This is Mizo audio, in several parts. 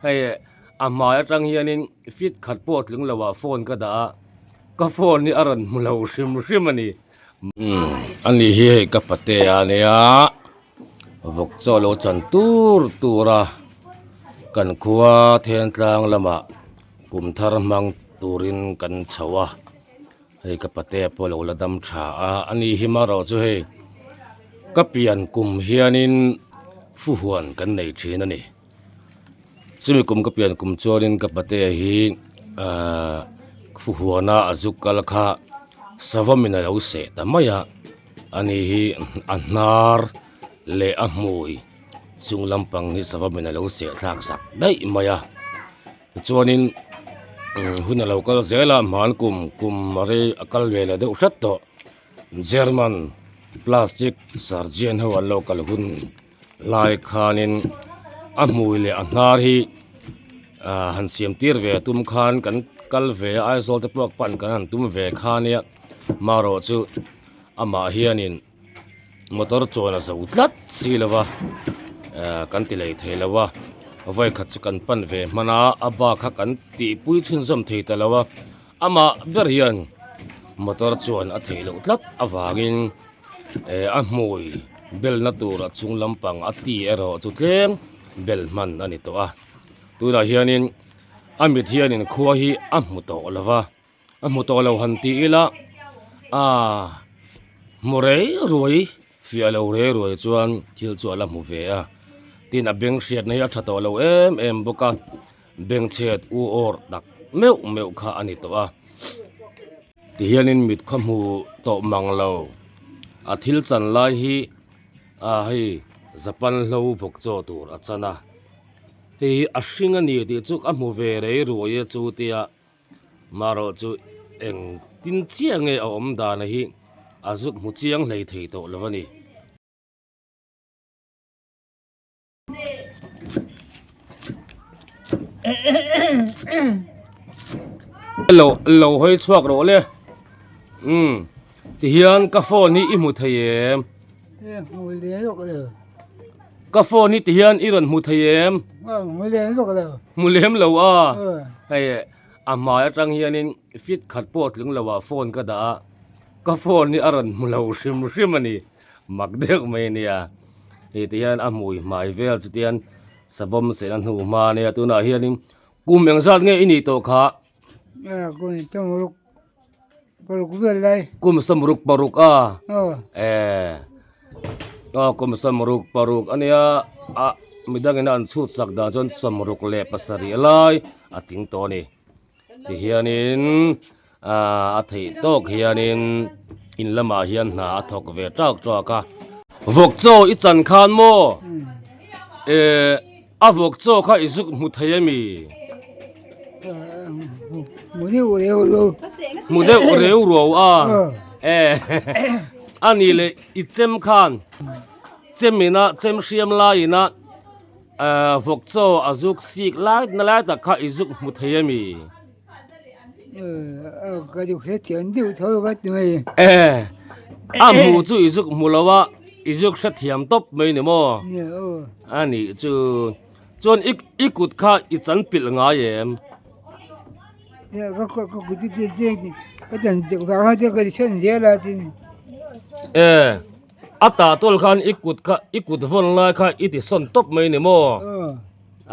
Hei a hmai atang hianin feet khat pawh tling lo ah phone ka dah a, ka phone hi a rawn hmu lo hrim hrim a ni. Umm ani hi hei ka pate a nia vawk chaw lo chan tur tur a kan khua Thentlang lamah kum thar hmang turin kan chho a. Hei ka patea pawh lo la dam tha a, ani hi marawh chu hei ka pian kum hianin fuhuan kan nei thin a ni. Chumi kum ka pian kum chuanin ka patea hi ahh fuhuana a zuk kal kha savamin a lo seh ta mai a, ani hi a hnar leh a hmui chung lampang hi savamin a lo seh thlak zak daih mai a. Tichuanin hun a lo kal zel a hman kum kum a rei a kal ve leh deuh hret tawh German plastic surgeon ho an lo kal hun lai khanin a hmui leh a hnar hi ah han siam tir ve tum khan kan kal ve a Aizawl te pawh pan kan han tum ve kha nia marawh chu amah hianin. Motor chuan a zo tlat si lo va eh kan ti lei thei lo va vawi khat chu kan pan ve hman a a bak kha kan tihpui chhunzawm thei ta lo a amah ber hian motor chuan a theih loh tlat avangin eh a hmui belna tur a chung lampang a ti erawh chu tlem bel hman a ni tawh a tunah hianin a mit hianin khua hi a hmu tawh lo va. A hmu tawh lo han ti ila aaa hmu rei ruai fiah lo rei ruai chuan thil chu a la hmu ve a tin a beng hriatna hi a tha tawh lo em em bawk a beng chhiat u awr tak meuh meuh kha a ni tawh a tihianin mit khaw hmu tawh mang lo a thil chan lai hi ah hei Japan hlo vawk chaw tur a chan a hei hi a hring a ni tih chu ka hmu ve rei ruai a chu tia. Marawh chu eng tin chiah nge a awm dana hi a zuk hmu chiang hlei thei tawh lo a ni. Lo lo hawi chhuak rawh le. Umm tihian ka phone hi i hmu thei em? Ka phone hi tihian i rawn hmu thei em? Hmu lem vak lo. Hmu lem lo a. Hei a hmai atang hianin feet khat pawh tling lo ah phone ka dah a, ka phone hi a rawn hmu lo hrim hrim a ni. Mak deuh mai a nia. Hei tihian a hmui hmai vel chu tihian savawm sehna hnu hma a nia tunah hianin kum engzat nge i nih tawh kha? Kum sawmruk paruk vel lai. Kum sawmruk paruk a? Eh aw kum sawmruk paruk a nia a midangin a an chhut sak dan chuan sawmruk leh pasarih lai a tling tawh a ni tihianin ah a theih tawk hianin in lamah hian hna a thawk ve tawk tawk a. Vawk chaw i chan khan maw? Eh. A vawk chaw kha i zuk hmu thei a mi? Hmu deuh reu reu. Hmu deuh reu reu a. Eh. A ni le i chem khan chem ina chem hriam lai ina eh vawk chaw a zuk sik lai na lai tak kha i zuk hmu thei a mi? Ka zuk hrethiam deuh tho ka ti mai. Eh. A hmu chu i zuk hmu lo a i zuk hrethiam tawp mai ni maw? Nia aw. A nih chu chuan i i kut kha i chan pilh ngai em? E a tah tual khan i kut kha i kut vawn lai kha i ti sawn tawp mai ni maw?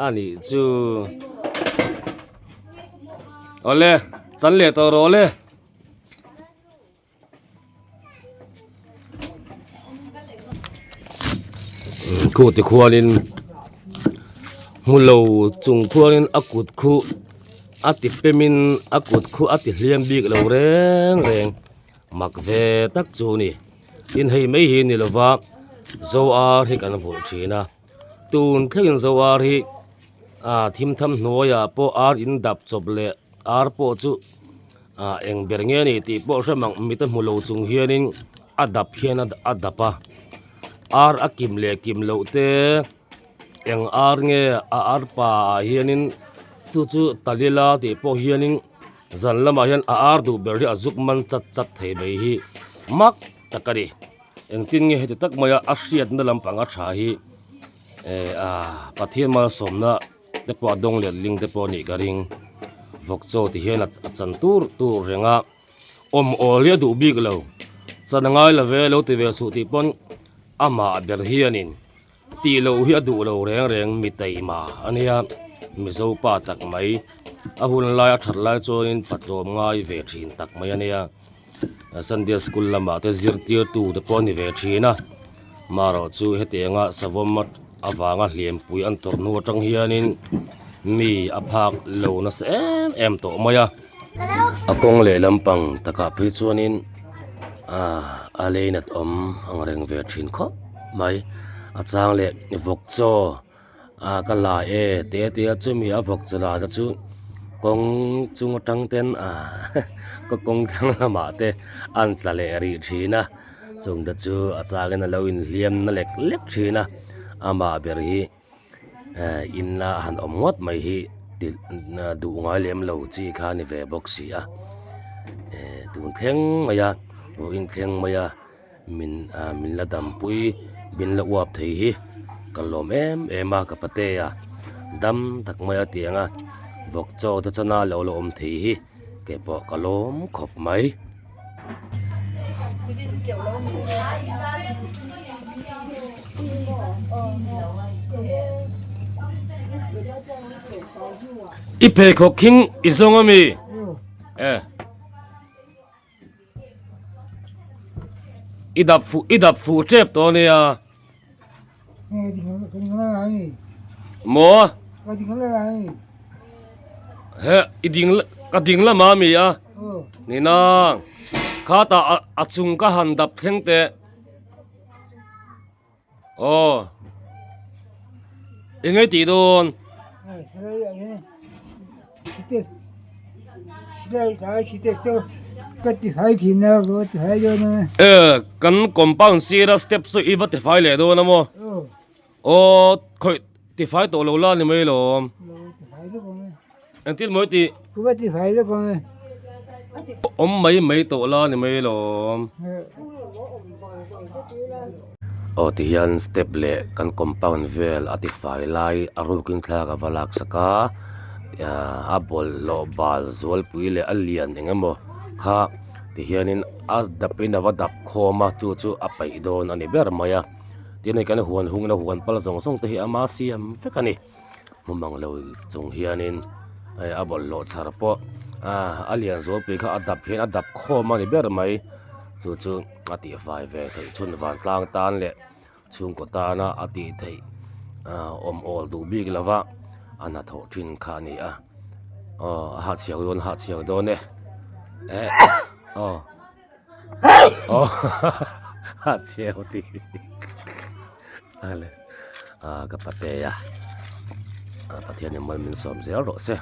A nih chu awle chan leh tawh rawh le. Khu ti khuanin hmu lo chung khuanin a kut khu a ti pemin a kut khu a ti hliam bik lo reng reng mak ve tak chu a ni tin hei mai hi ni lova zo ar hi kan vulh thin a tun thlengin zo ar hi ah thim tham hnuaiah pawh ar in dap chawp leh ar pawh chu. Ah eng ber nge ni tih pawh hre mang mit a hmu lo chung hianin a dap hian a dap a ar a kim leh kim loh te eng ar nge a ar pa ah hianin chu chu talila tih pawh hianin zan lamah hian a ar duh ber hi a zuk man chat chat thei mai hi mak tak a ni engtin nge heti tak maia a hriatna lampang a tha hi eh ah Pathian malsawmna. te pawh a dawng let ling te pawh a nih ka ring vawk chaw ti hian a chan tur tur reng a awm awl hi a duh bik lo chan a ngai lo ve lo ti ve suh tih pawn amah ber hianin tih loh hi a duh lo reng reng mi taima a nia mizo pa tak mai a hun lai a that lai chuanin patlawm ngai ve thin tak mai a nia. Sunday school lamah te zirtirtu te pawh a ni ve thin a marawh chu hetianga savawm avanga hliampui an tawrh hnu atang hianin mi a phak lo nasa em em tawh mai a a kawng leh lampang takah phei chuanin ahh a leinat awm ang reng ve thin khawp mai a chang leh vawk chaw. Ah ka la e te te a chumi a vawk chaw la te chu kawng chung atang ten ah ka kawng thlang lamah te an tla leh rih thin a chung te chu a changin a lo inhliam na lek lek thin a amah ber hi eh in la han awm ngawt mai hi ti duh ngai lem lo chi kha a ni ve bawk si a eh tun thleng mai a vawiin thleng mai a. Min ah min la dampui min la uap thei hi ka lawm em em a ka patea dam tak mai a tiang a vawk chaw te chana lo la awm thei hi kei pawh ka lawm khawp mai. I pheikhawk khing i zawng ami? Eh. I dap fuh i dap fuh tep tawh ania. Maw? He i ding ka ding lamah ami a ni nang kha tah a chung ka han dap thleng teh aw eng nge tih dawn. E kan compound sira step saw i va tifai leh dawn a maw aw khawih tifai tawh lo la ni mai lawm engtin maw i tih awm mai mai tawh la ni mai lawm aw tihian step leh kan compound vel a tifai lai a rukin thlalak a va laksak a a bawlhhlawh bal zualpui leh a lian eng emaw kha tihianin a dapin a va dap khawm a chu chu a peih dawn a ni ber mai a tin hei kan huan hungna huan pal zawng zawng te hi ama siam vek a ni. Hmu mang lo chung hianin hei a bawlhhlawh chhar pawh a lian zualpui kha a dap hian a dap khawm a ni ber mai chu chu a tihfai ve theih chhun vantlang tan leh chhungkaw tana a tih theih awm awl duh bik lo va a hnathawh thin kha a ni a aw a hahchhiau dawn hahchhiau dawn e eh aw aw hahchhiau tih ale ah ka patea ah Pathianin mal min sawm zel rawh se.